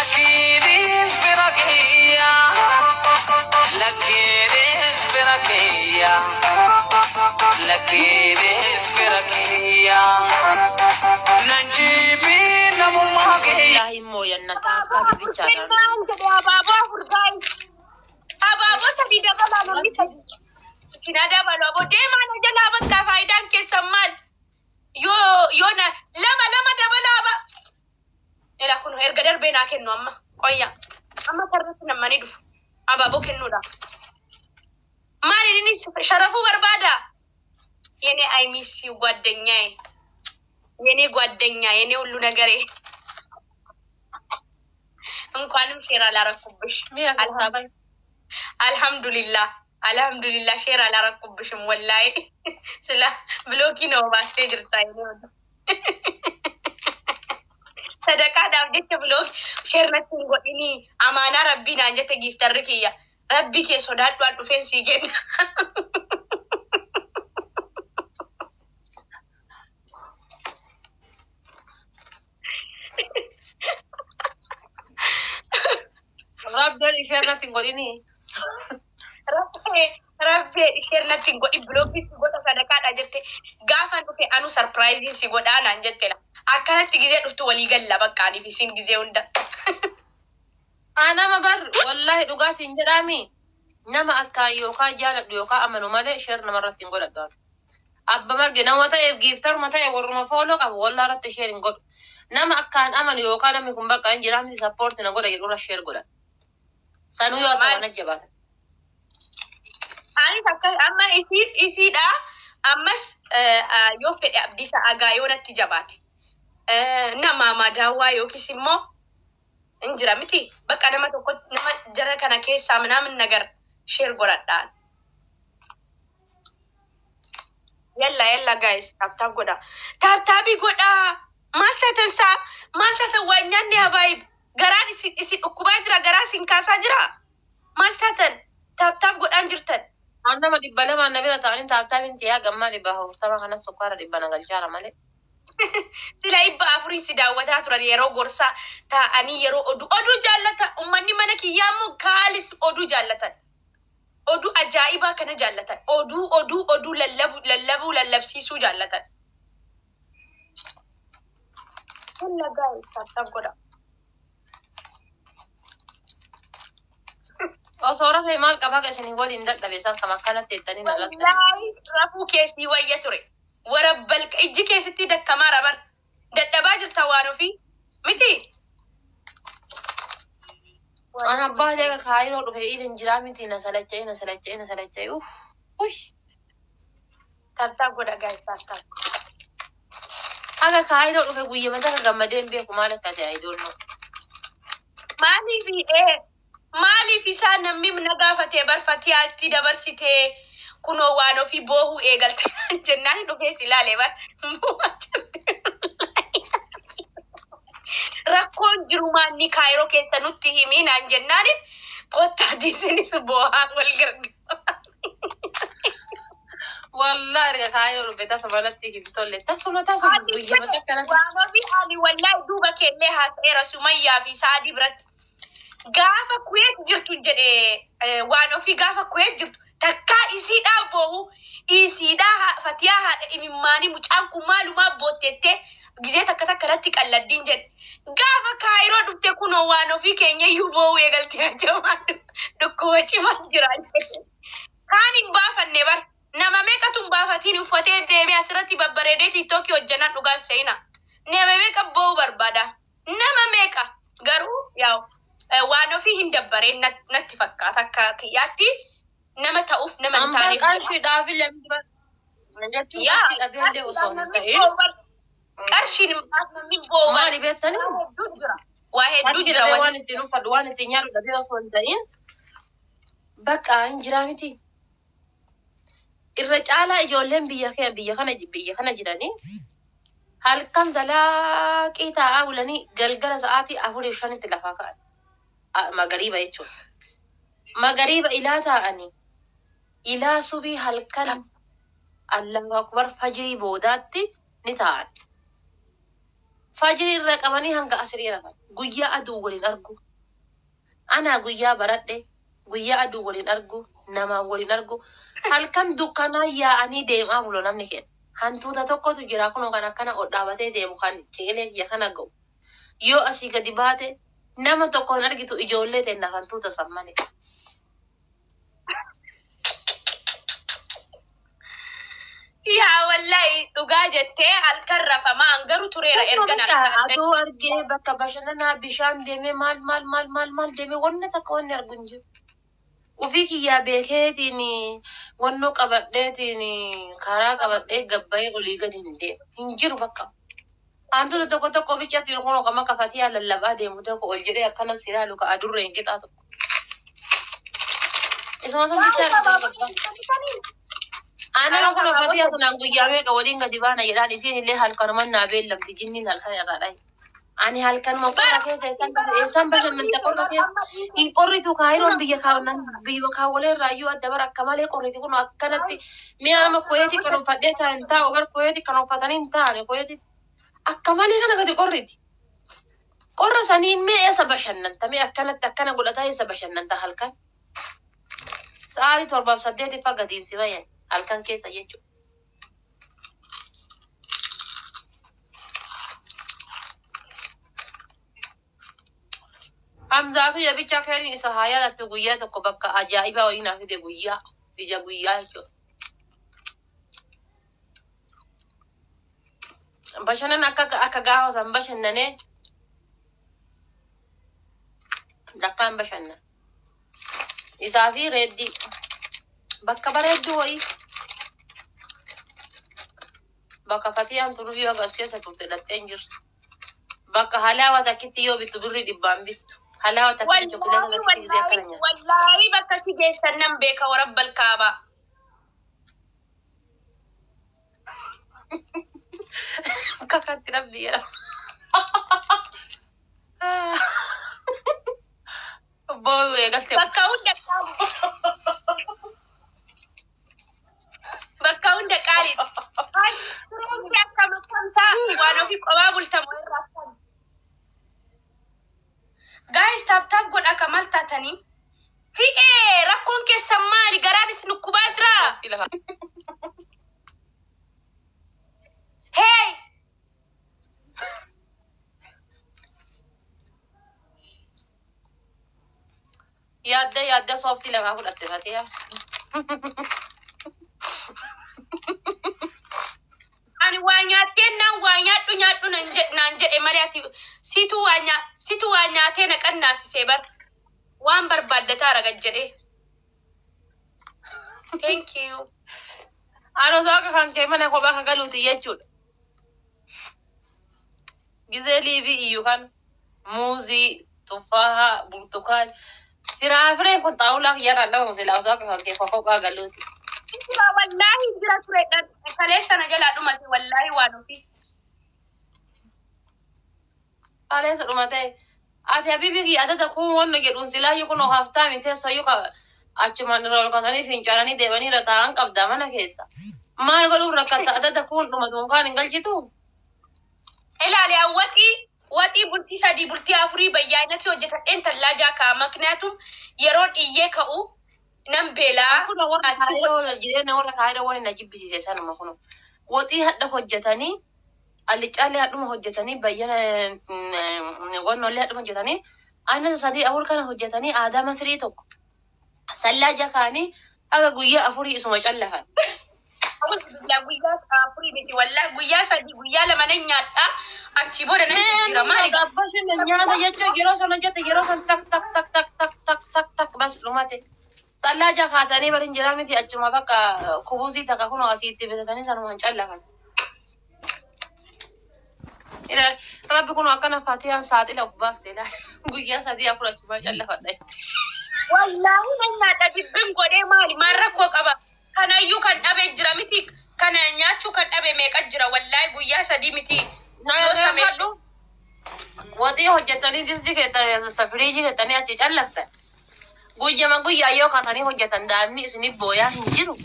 Lakkiinis fira kiyya, lakkiinis fira kiyya, lakkiinis fira kiyya. Nan jibbii namummaa kiyya. Wallaahi mooyanna taakkaa Abaaboo afur bibichaadhaan. kennaan jedhe abaaboo afur gaa'is. Abaaboo sadii dabalaa namni sadii. Isin haa dabalu aboo deemaa na jalaa bakka faayidaan keessan maal? Yoo yoo na lama lama dabalaa ba. Ela kun erga darbee naa kennu amma qoyya. Amma sarratti nammanii dhufu. Abaaboo kennuudha. Maali inni sharafuu barbaada? የኔ አይ ሚስ ዩ ጓደኛዬ፣ የኔ ጓደኛ፣ የኔ ሁሉ ነገሬ። እንኳንም ሼር አላረኩብሽ። Mi'a keessaa bahi. አልሐምዱሊላህ አልሐምዱሊላህ ሼር አላረኩብሽም። ወላሂ ስለ ብሎኪ ነው ባስቴ ጅርታ sadaqaadhaaf jecha block share natti hin godhinii amaanaa rabbii naan jette giiftarri kiyya. Rabbii kee sodaadhu an dhufeen sii kenna. Rabbi ishee irratti hin godhinii. Rabbee rabbee isheen natti hin godhin bilookii si godha sadaqaadha jette gaafa dhufe anu sarpiraayiziin si godhaa naan jette la. Akkanatti gizee dhuftu walii galla bakka aniif isin gizee hunda. Anama bar wallahi dhugaa siin jedhaami nama akkaan yookaan jaaladhu yookaan amanu malee sheer namarratti hin godhadhu. Ani. Abba marge nama ta'eef giiftaruma ta'e warruma fooloo qabu wallaa irratti sheer hin godhu. Nama akkaan amanu yookaan namni kun bakka hin jiraamni sappoorti na godha jedhurra sheer godha. Sanuu yoo akka Maal waan jabaatan. Anis akka amma isii isiidha ammas yoo fedhe abdiisa agaa yoo natti jabaate nama madaawaa yookiis immoo hin jira miti bakka nama tokko nama jara kana keessaa minaamin nagar sheer godhadhaan. Yalla yalla guys tap tap godha. Tap tapii godha. Maal taatan saa maal taatan waan nyaanni habaayib garaan isin isin dhukkubaa jira garaa isin kaasaa jira. Maal taatan tap tap godhaan jirtan. An nama 200 na bira ta'anii taaptaabiin tiyaa gammaa 440 kanas sukkaara dhibba na galchaara malee. Sila 400 si daawwataa turan yeroo gorsaa taa'anii yeroo oduu oduu jaallata ummanni mana kiyyaa immoo kaalis oduu jaallatan. Oduu ajaa'ibaa kana jaallatan. Oduu oduu oduu lallabu lallabuu lallabsiisuu jaallatan. Yalla guys tap tap godha. Osoo rafee maal qabaa ka isin waliin dadhabe isaan kam akkanatti jettanii na laltanii. Wallaahi rafuu kee sii wayya ture. Warabbal ijji kee sitti dakkamaara bar. Dadhabaa jirta waan ofii. Miti? An abbaa jaga kaayiroo dhufe ilin jiraa miti na salacha'e na salacha'e na salacha'e uff uy. Tap tap godha guys tap tap. Haga kaayiroo dhufe guyyama takka gammadee hin beeku maal akka ta'e I don't know. Maaliif ee maaliif isaa namni na gaafatee bar fatiyaatti dabarsitee kunoo waan ofii boohuu eegalte jennaan dhufee si ilaale bar boo'aa jirti. Rakkoon jiru maanni kaayiroo keessa nutti himii naan jennaanin kottaatii isinis boo'aa wal gargaara. Wallah erga kaayiroo dhufe tasuma natti hin tolle tasuma tasuma Ani guyyama takka natti. waan ofii ani wallahi duuba keellee haasa'eera Sumayyaa fi Saadii biratti. Gaafa Kuweet jirtu jedhe waan ofii gaafa Kuweet jirtu takkaa isiidhaa boohu isiidhaa fatiyaa haadha imimmaanii mucaan kun maalumaa boottettee gizee takka takka irratti qalladdiin jedhe. Gaafa kaayiroo dhufte kunoo waan ofii keenya iyyuu boohu eegalte ajamaan dhukkuba cimaa jira jedhe. Kaan hin baafanne bar nama meeqatu hin baafatiin uffatee deemee asirratti babbareedee tiiktookii hojjannaan dhugaan seena. Nama meeqa boohu barbaada. Nama meeqa garuu yaa'u waan ofii hin dabbareen natti fakkaata akka kiyyaatti nama ta'uuf nama hin An bar taaneef jira. qarshiidhaaf illee miti bar jechuun Yaa qarshii dhabee illee osoo qarshiidhaan hin namni ta'in boo'u bar qarshiin namni boo'u bar maali beektanii waa hedduu jira. Waa hedduu qarshii jira dhabee wanti. waan ittiin uffadhu waan ittiin nyaadhu dhabee osoo hin ta'in bakka hin jiraa miti. Irra caalaa ijoolleen biyya keenya biyya kana jiranii halkan zalaaqii taa'aa bulanii galgala sa'aatii afurii shanitti lafaa ka'an. Magariiba jechuudha. Magariiba ilaa taa'anii ilaa subii halkan Allahu akbar fajrii boodaatti ni taa'an. Fajrii irraa qabanii hanga asrii rafan. Guyyaa aduu waliin argu. Anaa guyyaa baradhe, guyyaa aduu waliin argu, namaan waliin argu. Halkan dukkanaa yaa'anii deemaa bulu namni keenya. Hantuuta tokkotu jira kunoo kan akkana ol dhaabatee deemu kan ciqilee kiyya kana ga'u. Yoo asii gadi baate nama tokko hin argitu ijoollee teennaaf hantuuta san malee. Yaa wallahi dhugaa jettee halkan rafamaa an garuu tureera Akkasuma ergan bakka halkan aduu argee bakka bashannanaa bishaan deemee maal maal maal maal maal deemee wanni takka wanni argu hin jiru. Ufii kiyyaa beekeetiin wannoo qabadheetiin karaa qabadhee gabbayee olii gadi hin deemu. Hin jiru bakka. Hantuuta tokko tokko bichatti yeroo kan akka fatiyaa lallabaa deemu tokko ol jedhee akkana si ilaalu ka adurreen qixaa tokko. Isuma sun bicha argaa gabba. Anama kun fatiyaa tanaan guyyaa meeqa waliin gadi baana jedhaan isiin illee halkanuman naa beellamti jinniin halkan irraa dhahe. Ani halkanuma qorra keessa eessaan gadi eessaan bashannanta qorra keessa hin qorritu kaayiroon biyya kaawwan biyya kaawwalee irraa iyyuu adda bara akka malee qorriti kun akkanatti mi'a nama kuweeti kan uffadhee taa'an taa'u bar kuweeti kan uffatanii hin taane kuweeti akka malee kana gadi qorriti. Qorra saniin mee eessa bashannanta mee akkanatti akkana godhataa eessa bashannanta halkan sa'aatii torbaaf saddeetiffaa gadiin si bayan halkan keessa jechuudha. Hamzaa fi Yabicha keeriin isa haa yaadattu guyyaa tokko bakka ajaa'ibaa wayii naa fide guyyaa ija guyyaa jechuudha. Bashannan akka akka gaafa san bashannanee lakkaan bashannan. Isaa fi reeddii bakka bareedduu wayii bakka fatiyaan turuu yoo as keessa turte dhattee hin jirtu. Bakka halaawa takkitti yoo bittu birrii dhibbaan bittu. Halaawa takkitti chokoleeta Wallaahi takkitti gisee akkana wallaahi nyaata. wallaahi bakka si geessan nan beeka warabbal kaabaa. Kakatti rabbi jedha. Boo'uu eegalte. Bakka hunda qaali. Bakka hunda qaali. Suuraan akkam akkamsaa waan ofii qophaa bultamu irraa akkam. Guys tap tap godha kamal taatanii. Fi'ee rakkoon keessan maali? Garaan isin dhukkubaa jiraa? Hey! Yaadda yaadda sooftii lafaa fudhatte fatiyaa. Ani waa nyaattee naan waa nyaadhu nyaadhu nan jedhe naan jedhe malee ati situ waa nyaa situ waa nyaatee na qannaasisee bar waan barbaaddataa raga jedhee. Thank you. Ani osoo akka kan kee mana kophaa kan galuuti jechuudha. Gizee liivii iyyu kan muuzii, tuffaahaa, burtukaan firaafireen kun xaawulaa kiyyarraan dhabamu silaa osoo akka kan kee kophaa galuuti. Jira wallaahi jira ture kaleessa na jalaa dhumate wallaahi waan ofii. Kaleessa dhumate ati habibi kiyya adada kun wanna jedhuun silaayyuu kun haftaami teessayyuu ka achumaan irra ol kaasanii fincaananii deemanii irra taa'an qabda mana keessa. Maal godhuuf rakkatta adada kun dhumatu kaan hin galchitu? Ilaali waxii waxii bultii sadii bultii afurii bayyaanatti hojjetadheen tallaajaa ka'a. Makniyaatum yeroo dhiyyee ka'u nan beelaa. Kun warra Achi kaayiroo jireenya warra kaayiroo wani na jibbisiise sanuma kun waxii hadha hojjetanii allicaallee hadhuma hojjetanii bayyana wannollee hadhuma hojjetanii anasa sadii afur kana hojjetanii aadaa masrii tokko sallaa jakaanii haga guyyaa afurii isuma callafan. Guyyaa afurii miti wallaahi guyyaa sadii guyyaa lama nan nyaadha achi booda nan jijjiira maali Gabbashin nyaata jechuun yeroo san hojjette yeroo san tak tak tak tak tak tak tak tak bas dhumate. Sallaa jakaatanii bari hin jiraa miti achuma bakka kubuzii takka kunoo asiitti bitatanii sanumaan callafan. Ila rabbi kun akkana fatiyaan saaxila of baafte ila guyyaa sadii afur achumaan callafadha. Wallaahi nan nyaadha dibbin godhee maali maal rakkoo qaba kanayyuu kan dhabe jira miti kana nyaachuu kan dhabe meeqa jira wallaahi guyyaa sadii miti yoo samee Nyaata waxii hojjetanii distii keessan firiijii keessanii achi callaftan. Guyyama guyyaa yoo kaatanii hojjetan daa'imni isiniif booyaa hin jiru.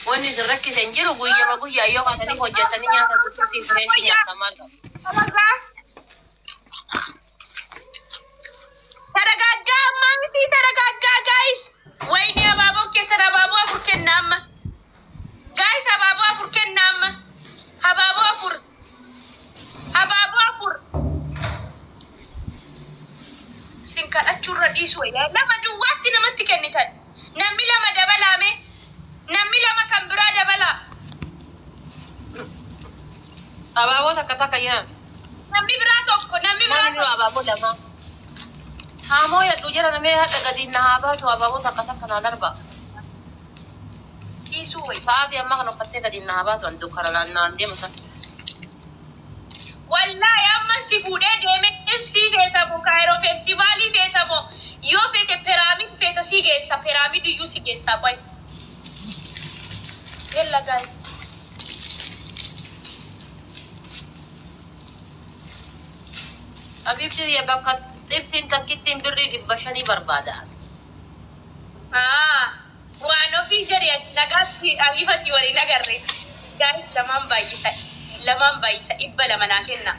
Wanni isin rakkise hin jiru guyyama guyyaa yoo kaatanii hojjetanii nyaata tuttusii fireeshii nyaatan maal qabu. Taragaa. Taragaaggaa ammaa miti taragaaggaa guys. Wayini abaaboo keessan abaaboo afur kenna amma. Guys, abaaboo afur kenna amma. Abaaboo afur. Abaaboo afur. Isin kadhachuurra dhiisu wayyaa. Lama duwwaatti namatti kennitan. Namni lama dabalaame. Namni lama kan biraa dabalaa. Abaaboo takka takka jedhan. Namni biraa tokko. Namni biraa Namni biroo tokko. abaaboo lama. Haamoo yadhu jira namee hadha gadi na haa baatu abaaboo takka takka naa darba. Dhiisuu wayya. Sa'aatii ammaa kana uffattee gadi na haa baatu an dukkana naan deema san. Wallaahi amma si fuudhee deemee sii feetamo Kaayiroo feestivaalii feetamo yoo feete piraamid feeta si geessa, piraamid iyyuu si geessaa qoy. Yalla guys. Habiibti tiyya bakka xibsiin takkittiin birrii 500 barbaada. Haa waan ofii jedhi ati nagaatti ariifatti waliin agarre. Guys, lamaan baay'isa, lamaan baay'isa, 200 naa kenna.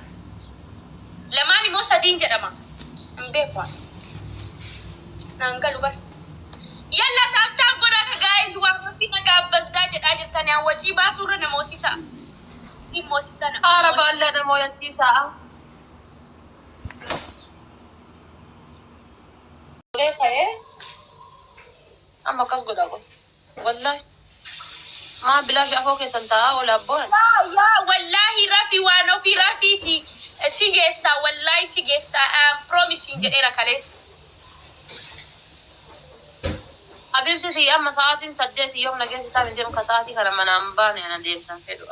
Lamaan immoo sadiin jedhama. Hin beeku ani. Naan galu bar. Yalla tap tap godhaa ka guys, waan ofii nagaa abbasdaa jedhaa jirtani an wacii baasuurra na moosisaa. Si moosisa na Haara moosisa. baallaa nama hoyachiisaa. Tolee ka'ee amma akkas godhaa qoy. Wallahi. Maa bilaash afoo keessan taa'aa oola abboon. Yaa yaa wallaahi rafi waan ofii rafiiti si geessaa, wallaahi si geessaa, I am promising jedheera kaleessa. Habiibti tiyya amma sa'aatiin 8 yoom na geessitaa hin deemu ka sa'aatii kana manaan baane ana deemsan fedhu.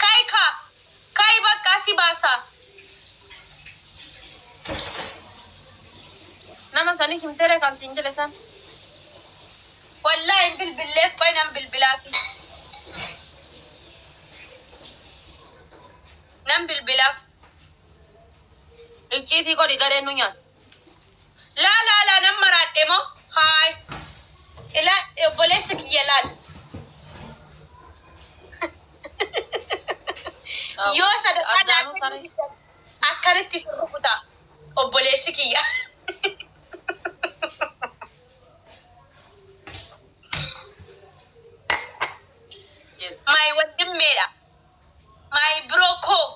Kai kaa kai bakka si baasaa. Nama sanii himteree kan siin jedhe san. Wallaahi hin bilbilleef, qoy nan bilbilaafi. Nan bilbilaaf. Icciitii godhi gadheen nu nyaata. Laa laa laa, nan maraadhe moo? Haay. Ilaa obboleessa kiyya laal. Yoo sadaqaa naa Addaanuu kennuu tarii. diddan akkanatti isin rukuta obboleessi kiyya. Yes. My wandimmeedha. My bro koo.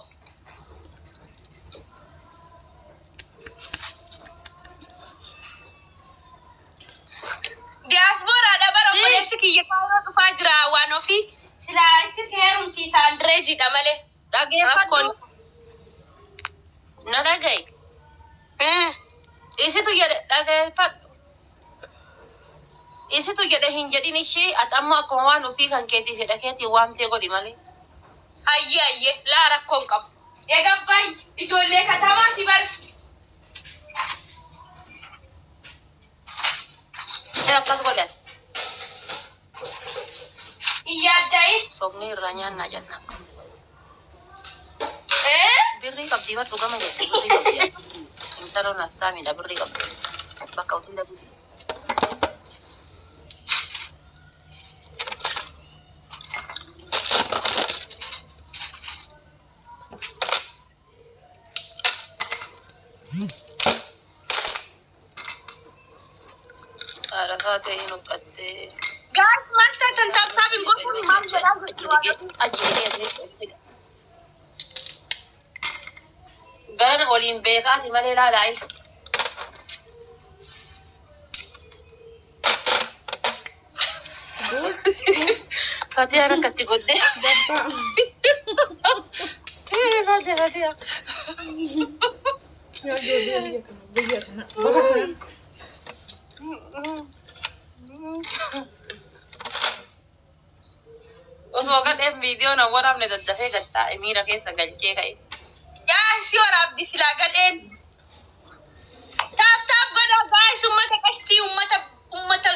Diyaasbooraadha bara obboleessi kiyya kaayiroo dhufaa jira waan ofii silaa itti si heerumsiisa Andireejiidha malee. Dhageeffadhu. Rakkoon. Na dhaga'i. Isitu jedhe dhageeffadhu. Isitu jedhe hin jedhin ishii ati ammoo akkuma waan ofii kan keetii fedha keetiin waan ta'e godhi malee. Hayyee hayyee, laa rakkoon qabu. Eegabbaay ijoollee katamaati bar. Ee akkas godhi ati. Hin yaaddaa'in. Sobnee irraa nyaannaa jenna. Eh? Birrii qabdii bar dhugama jette birrii qabdii ati. Intaloo naaf taamidha birrii qabdi. Bakka hoteela birrii. Haadha faatee hin huqqattee. Guys, maal taatan? Tap tap hin godhuun maal godhaa jirtu waan ofii? Garana waliin beekaati malee laalaa isa. Fatiyaan akkatti godde. Babbaa. Fatiya Fatiya. Yaa ijoollee biyya kana biyya kana bara kana. Osoo gadheef viidiyoo na waraabne daddafee gattaa'e miira keessa galchee ka'e. Yaa si waraabdi silaa gadheen. Tap tap godhaa guys, ummata qashtii, ummata ummata.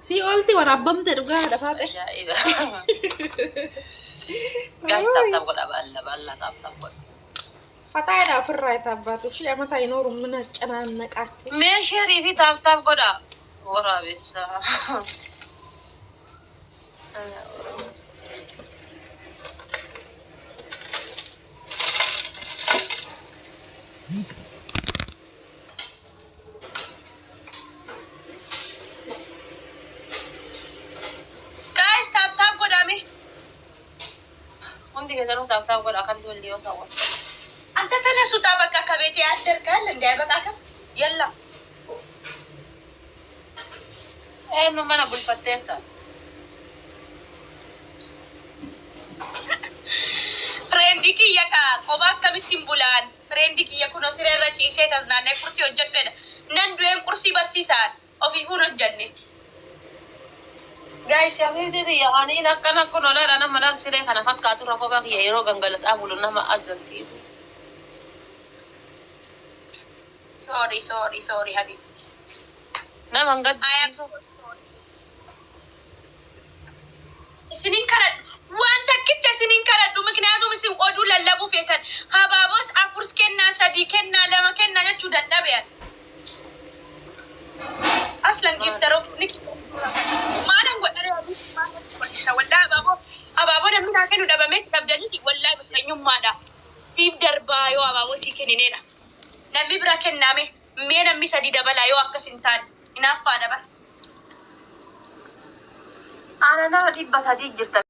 Si olti waraabbamte dhugaa haadha faate. Ajaa'iba. Guys, tap tap godha baalla baalla tap tap godha. Fataayidha ofirraa itti abbaatu ishee amataa hin ooru min ascanaannaqaachu. Mee sheerii fi tap tap godha. Waraabessa. Guys, tap tap godhame. Hundi keessanuu tap tap godha kan duulli yoo sawwa. አንተ ተነሱ ውጣ በቃ ከቤቴ ያደርጋል እንዲ አይበቃክም? የለም። Eenyu mana bulfatteerta? Friend kiyya ka qoba akkamittiin bulaan friend kiyya kunoo siree irra ciisee tasnaannee kursii hojjedhedha. Nan du'een kursii barsiisaan ofiifuun hojjenne. Guys, Habiibti kiyya aniin akkana kun olaadha nama laal siree kana fakkaatu irra kophaa kiyya yeroo gangalaxaa bulu nama azzansiisu. Sorry, sorry, sorry habiibti. Nama hin gaddisiisu. Isinin kadhadhu waan takkicha isinin kadhadhu ምክንያቱም isin oduu lallabuu feetan habaabos afur kennaa sadii kennaa lama kennaa jechuu dadhabean. Aslan gifteroo ni maalan godhare maalan waldaa habaaboo habaaboo namni naa kennu dhabame dhabdanii wallaahi miqqanyummaadha. Siif darbaa yoo habaaboo sii kennineedha. Namni bira kenname mee namni sadii dabalaa yoo akkas hin taane hinaaffaa dabala. Ana nama 300 jirta.